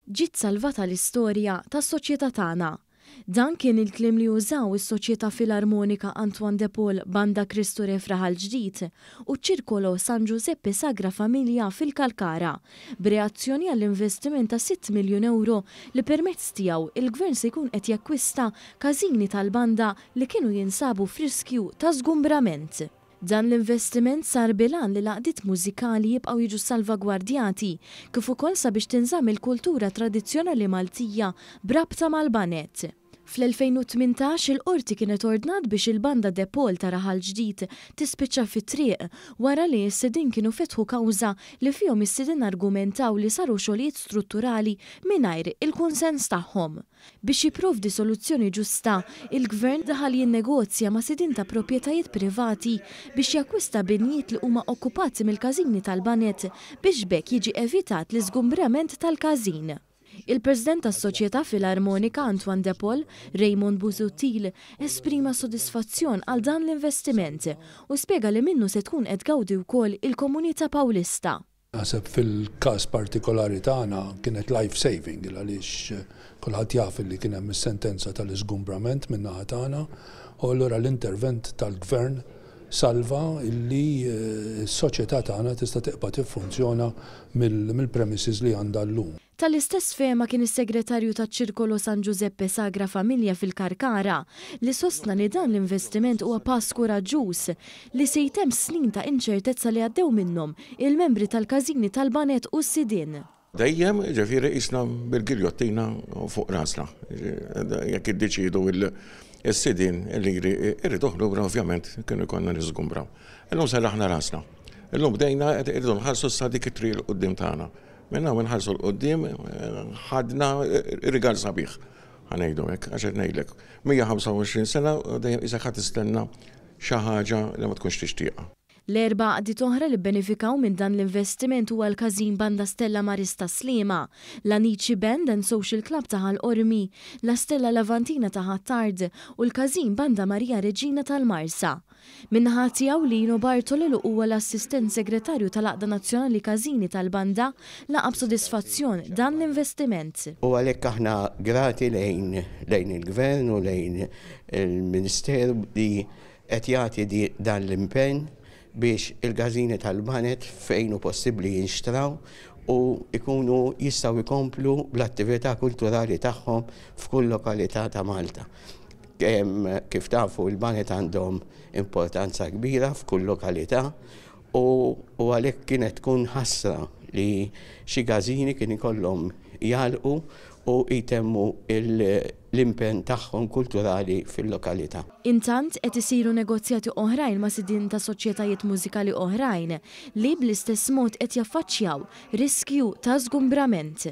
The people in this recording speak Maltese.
Ġiet salvata l-istorja tas-soċjetà tagħna. Dan kien il-kliem li użaw is-Soċjetà Filarmonika Antoine de Paul Banda Kristu Re f'Raħal Ġdid u ċ-Ċirkolo San Ġużeppe Sagra Familja fil-Kalkara b'reazzjoni għall-investiment ta' sitt miljun ewro li permezz tiegħu il-Gvern se jkun qed jakkwista każini tal-banda li kienu jinsabu f'riskju ta' żgumbrament. Dan l-investiment sar bil-għan li l-għaqdiet mużikali jibqgħu jiġu salvagwardjati kif ukoll sabiex tinżamm il-kultura tradizzjonali Maltija b'rabta mal-baned. Fl-2018 il-Qorti kienet ordnat biex il-Banda De Paul ta' Raħal Ġdid tispiċċa fit-triq wara li s-sidien kienu fetħu kawża li fihom is-sidien argumentaw li saru xogħlijiet strutturali mingħajr il-kunsens tagħhom. Biex jipprovdi soluzzjoni ġusta, il-Gvern daħal jinnegozja ma' sidien ta' proprjetajiet privati biex jakkwista binjiet li huma okkupati mill-każini tal-baned biex b'hekk jiġi evitat l-iżgumbrament tal-każin. Il-President tas-Soċjetà Filarmonika Antoine de Paul, Raymond Busuttil, esprima sodisfazzjon għal dan l-investiment u spjega li minnu se tkun qed tgawdi wkoll il-komunità Pawlista. Naħseb fil-każ partikolari tagħna kienet life saving għaliex kulħadd jaf li kien hemm is-sentenza tal-iżgumbrament min-naħa tagħna u allura l-intervent tal-Gvern salva illi s-soċjetà tagħna tista' tibqa' tiffunzjona mill-premises li għandha llum. Tal-istess fehma kien is-Segretarju taċ-Ċirkolo San Giuseppe Sagra Familja fil-Karkara li sostna li dan l-investiment huwa pass kuraġġuż li se jtemm snin ta' inċertezza li għaddew minnhom il-membri tal-każini tal-baned u s-sidien. Dejjem, ġifieri qisna bil-giljottina fuq rasna. Jekk iddeċiedu s-sidien li jriduh lura ovvjament kienu jkollna niżgumbraw. Illum serraħna rasna. Illum bdejna irridu nħarsu issa dik it-triq 'l quddiem tagħna. Minn hawn inħarsu 'l quddiem ħadna rigal sabiħ, ħa ngħidu hekk, għax qed ngħidlek, 125 sena u dejjem qisek ħa tistenna xi ħaġa li ma tkunx tixtieqha. L-erba' għaqdiet oħra li bbenefikaw minn dan l-investiment huwa l-Każin Banda Stella Maris ta' Sliema, l-Anici Band and Social Club ta' Ħal Qormi, La Stella Levantina ta' Ħ'Attard u l-Każin Banda Maria Reġina tal-Marsa. Min-naħa tiegħu, Lino Bartolo li huwa l-Assistent Segretarju tal-Għaqda Nazzjonali Każini tal-Banda, laqa' b'sodisfazzjon dan l-investiment. U għalhekk aħna grati lejn lejn il-Gvern u lejn il-Ministeru li qed jagħti dan l-impenn biex il-każini tal-baned fejn hu possibbli jinxtraw u jkunu jistgħu jkomplu bl-attività kulturali tagħhom f'kull lokalità ta' Malta. Kif tafu l-baned għandhom importanza kbira f'kull lokalità u għalhekk kienet tkun ħasra li xi każini kien ikollhom jagħlqu u jtemmu l-impenn tagħhom kulturali fil-lokalità. Intant, qed isiru negozjati oħrajn ma' sidien ta' soċjetajiet mużikali oħrajn li bl-istess mod qed jaffaċċjaw riskju ta' żgumbrament.